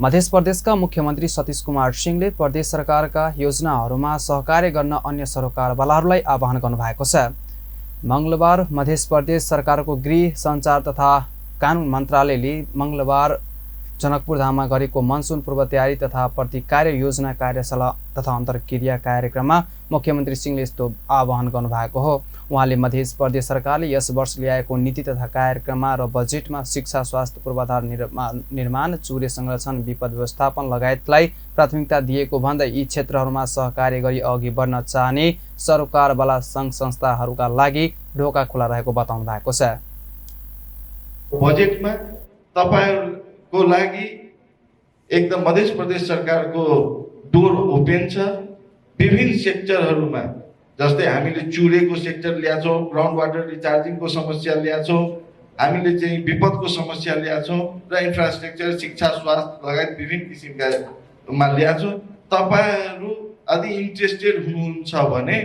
मध्य प्रदेशका मुख्यमन्त्री सतीश कुमार सिंहले प्रदेश सरकारका योजनाहरूमा सहकार्य गर्न अन्य सरकारवालाहरूलाई आह्वान गर्नुभएको छ। मंगलबार मध्य प्रदेश सरकारको गृह, सञ्चार तथा कानुन मन्त्रालयले मंगलबार जनकपुरधाममा गरेको मनसुन पूर्व तयारी तथा प्रतिकार्य योजना कार्यशाला तथा अन्तर्क्रिया कार्यक्रममा मुख्यमन्त्री सिंहले यस्तो आह्वान गर्नुभएको हो। उहाँले मध्य प्रदेश सरकारले यस वर्ष ल्याएको नीति तथा कार्यक्रममा र बजेटमा शिक्षा, स्वास्थ्य, पूर्वाधार निर्माण, चुरे संरक्षण, विपद व्यवस्थापन लगायतलाई प्राथमिकता दिएको भन्दै यी क्षेत्रहरूमा सहकार्य गरी अघि बढ्न चाहने सरकारवाला सङ्घ संस्थाहरूका लागि ढोका खुला रहेको बताउनु भएको छ। बजेटमा तपाईहरुको लागि एकदम मध्य प्रदेश सरकारको डोर ओपन छ। विभिन्न सेक्टरहरूमा जस्तै हामीले चुरेको सेक्टर ल्याछौँ, ग्राउन्ड वाटर रिचार्जिङको समस्या ल्याछौँ, हामीले चाहिँ विपदको समस्या ल्याछौँ र इन्फ्रास्ट्रक्चर, शिक्षा, स्वास्थ्य लगायत विभिन्न किसिमकामा ल्याछौँ। तपाईहरु यदि इन्ट्रेस्टेड हुनुहुन्छ भने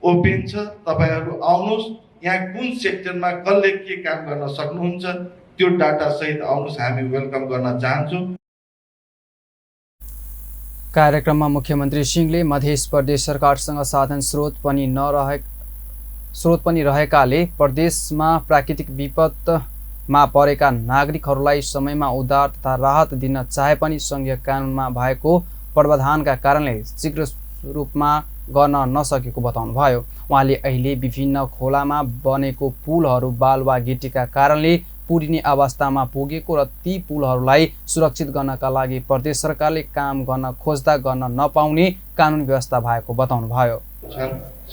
ओपन छ, तपाईहरु आउनुहोस्। यहाँ कुन सेक्टरमा कसले के काम गर्न सक्नुहुन्छ त्यो डाटा सहित आउनुहोस्, हामी वेलकम गर्न चाहन्छौँ। कार्यक्रममा मुख्यमन्त्री सिंहले मध्य प्रदेश सरकारसँग साधन स्रोत पनि रहेकाले प्रदेशमा प्राकृतिक विपदमा परेका नागरिकहरूलाई समयमा उद्धार तथा राहत दिन चाहे पनि सङ्घीय कानुनमा भएको प्रावधानका कारणले शीघ्र रूपमा गर्न नसकेको बताउनुभयो। उहाँले अहिले विभिन्न खोलामा बनेको पुलहरू बालुवा गिटीका कारणले पुरिने अवस्थामा पुगेको र ती पुलहरूलाई सुरक्षित गर्नका लागि प्रदेश सरकारले काम गर्न खोज्दा गर्न नपाउने कानुन व्यवस्था भएको बताउनुभयो।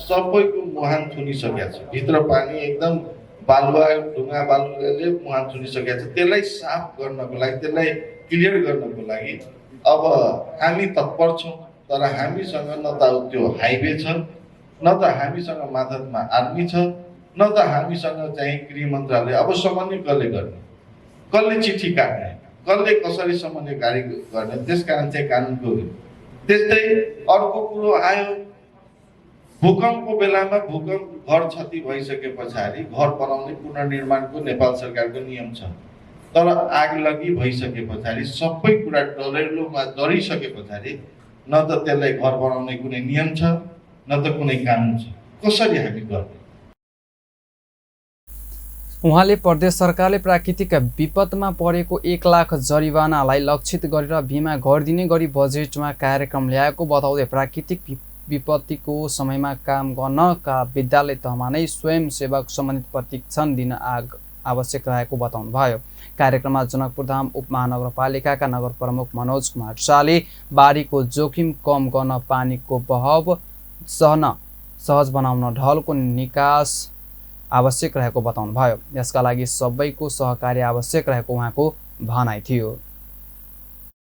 सबैको मुहान छुनिसकेको छ, भित्र पानी एकदम बालुवा ढुङ्गा बालुवाले मुहान छुनिसकेको छ। त्यसलाई साफ गर्नको लागि, त्यसलाई क्लियर गर्नको लागि अब हामी तत्पर छौँ। तर हामीसँग न त त्यो हाइवे छ, न त हामीसँग मातहतमा आर्मी छ, न त हामीसँग चाहिँ गृह मन्त्रालय। अब समन्वय कसले गर्ने, कसले चिठी काट्ने, कसले कसरी समन्वयकारी गर्ने, त्यसकारण चाहिँ कानुनको हो। त्यस्तै अर्को कुरो आयो, भूकम्पको बेलामा भूकम्प घर क्षति भइसके पछाडि घर बनाउने पुनर्निर्माणको नेपाल सरकारको नियम छ। तर आग लगी भइसके पछाडि सबै कुरा डरेलोमा डरिसके पछाडि न त त्यसलाई घर बनाउने कुनै नियम छ, न त कुनै कानुन छ। कसरी हामी गर्ने? उहाँले प्रदेश सरकारले प्राकृतिक विपदमा परेको 1 लाख जरिवानालाई लक्षित गरेर बिमा गरिदिने गरी बजेटमा कार्यक्रम ल्याएको बताउँदै प्राकृतिक विपत्तिको समयमा काम गर्नका विद्यालय तहमा नै स्वयंसेवक सम्बन्धित प्रशिक्षण दिन आवश्यक रहेको बताउनुभयो। कार्यक्रममा जनकपुरधाम उपमहानगरपालिकाका नगर प्रमुख मनोज कुमार शाहले बाढीको जोखिम कम गर्न पानीको बहाव सहज बनाउन ढलको निकास आवश्यक रहेको बताउनुभयो। यसका लागि सबैको सहकार्य आवश्यक रहेको उहाँको भनाइ थियो।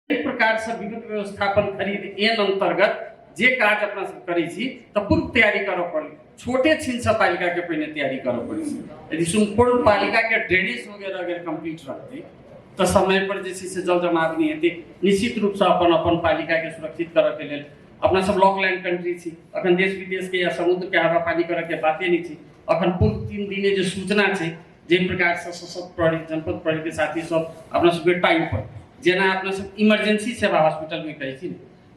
एक प्रकार से विद्युत व्यवस्थापन खरीद ऐन अंतर्गत जे काज अपना सब करै छी त पूर्व तैयारी करऽ पड़ी। छोटे छिंसा पालिका के पहले तैयारी करऽ पड़ी। यदि संपूर्ण पालिका के ड्रेनेज वगैरह अगर कंप्लीट रहते तो समय पर जैसे से जल जमाव नहीं हेतै। निश्चित रूप से अपन पालिका के सुरक्षित करऽ के लेल अपना सब लॉकलैंड कंट्री छी, अखन देश विदेश के या समुद्र के हवा पानी करऽ के बाते नहीं छी। अखन पूर्व 3 दिने जो सूचना है जे प्रकार से सशक्त प्रहरी, जनपद प्रहरी के साथी सब अपना सबके टाइम पर जेना अपना सब इमरजेंसी सेवा हॉस्पिटल में कहै छी,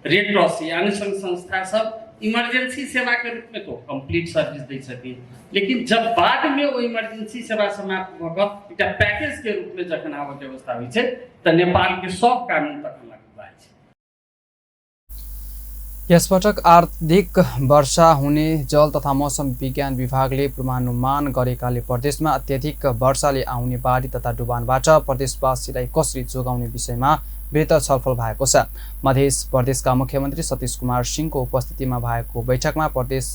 रेड क्रॉस या अन्य संस्था सब इमरजेंसी सेवा के रूप में तो कंप्लीट सर्विस दे सके, लेकिन जब बाद में वो इमरजेंसी सेवा समाप्त भ क एकटा पैकेज के रूप में जखन आबऽ के व्यवस्था होइ छै त नेपाल के सब कानून तक लागू भए छै। यसपटक आर्थिक वर्षा हुने जल तथा मौसम विज्ञान विभागले पूर्वानुमान गरेकाले प्रदेशमा अत्यधिक वर्षाले आउने बाढी तथा डुबानबाट प्रदेशवासीलाई कसरी जोगाउने विषयमा बेहतर छलफल भएको छ। मध्य प्रदेशका मुख्यमन्त्री सतीश कुमार सिंहको उपस्थितिमा भएको बैठकमा प्रदेश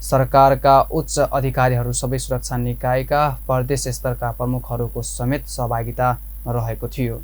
सरकारका उच्च अधिकारीहरू, सबै सुरक्षा निकायका प्रदेश स्तरका प्रमुखहरूको समेत सहभागिता रहेको थियो।